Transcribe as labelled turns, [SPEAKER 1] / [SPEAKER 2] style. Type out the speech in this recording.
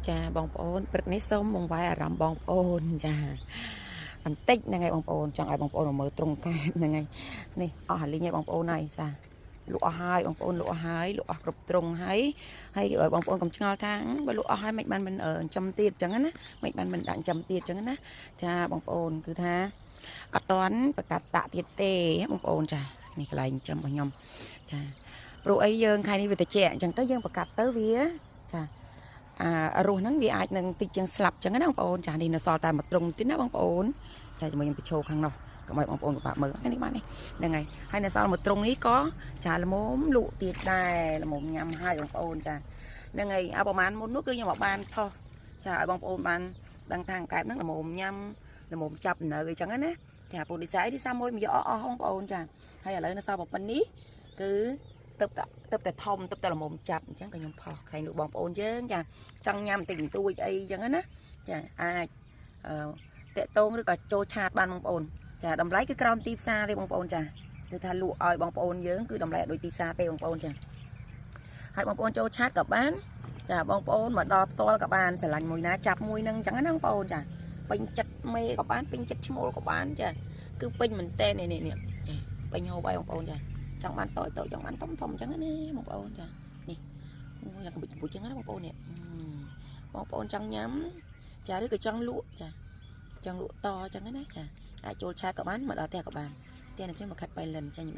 [SPEAKER 1] ចាបងប្អូនព្រឹកនេះសូមបង្វែរអារម្មណ៍បងប្អូនចាបន្តិចហ្នឹងហើយបងប្អូនចង់ឲ្យបងប្អូនមកមើលទ្រុងកែបហ្នឹងហើយនេះអស់អាលីងហើយបងប្អូនហើយចាលក់អស់ហើយបងប្អូនលក់អស់ហើយលក់អស់គ្រប់ទ្រុងហើយហើយឲ្យបងប្អូនកុំឆ្ងល់ថាបើលក់អស់ហើយមិនបានមិនចិញ្ចឹមទៀតអញ្ចឹងណាមិនបានមិនដាក់ចិញ្ចឹមទៀតអញ្ចឹងណាចាបងប្អូនគឺថាអត់តាន់ប្រកាសតាក់ទៀតទេបងប្អូនចានេះកន្លែងចិញ្ចឹមរបស់ខ្ញុំចាព្រោះអីយើងខែនេះវាត្រជាក់អញ្ចឹងទៅយើងប្រកាសទៅវាចា អារស់ហ្នឹងវាអាចនឹងតិចជាងស្លាប់ចឹងណាបងប្អូនចានេះនៅសល់តែមួយទ្រុងទៀតណាបងប្អូនចាជាមួយខ្ញុំទៅឈោខាងនោះកុំឲ្យបងប្អូនពិបាកមើលនេះបាននេះហ្នឹងហើយហើយនៅសល់មួយទ្រុងនេះក៏ចាល្មមលក់ទៀតដែរល្មមញ៉ាំហើយបងប្អូនចាហ្នឹងហើយអាប្រហែលមុននោះគឺខ្ញុំមកបានផុសចាឲ្យបងប្អូនបានដឹងថាអង្កែបហ្នឹងល្មមញ៉ាំល្មមចាប់នៅអីចឹងណាចាពូឌីសៃទីសាមួយមកយកអស់បងប្អូនចាហើយឥឡូវនៅសល់ប៉ុណ្នេះគឺ ទៅតែទៅតែធំទៅតែល្មមចាប់អញ្ចឹងក៏ខ្ញុំផុសខ្លែងលោកបងប្អូនយើងចាចង់ញ៉ាំបន្តិចបន្តួចអីអញ្ចឹងណាចាអាចអឺតាក់តងឬក៏ចូល chat បានបងប្អូនចាតម្លៃគឺក្រោមទីផ្សារទេបងប្អូនចាគឺថាលក់ឲ្យបងប្អូនយើងគឺតម្លៃអត់ដូចទីផ្សារទេបងប្អូនចាហើយបងប្អូនចូល chat ក៏បានចាបងប្អូនមកដល់ផ្ទាល់ក៏បានស្រឡាញ់មួយណាចាប់មួយនឹងអញ្ចឹងណាបងប្អូនចាពេញចិត្តមេក៏បានពេញចិត្តឈ្មោលក៏បានចាគឺពេញមែនតើនេះនេះនេះពេញហូបឲ្យបងប្អូនចា ចង់បានតូចតូចចង់បានធំធំអញ្ចឹងណាបងប្អូនចានេះអូយឡើងកបិចកប៊ុចអញ្ចឹងណាបងប្អូននេះបងប្អូនចង់ញ៉ាំចាឬក៏ចង់លក់ចាចង់លក់តអញ្ចឹងណាចាអាចចូល chat ក៏បានមកដល់ផ្ទះក៏បានផ្ទះនឹងខ្ញុំមកខាត់បៃលិនចាខ្ញុំ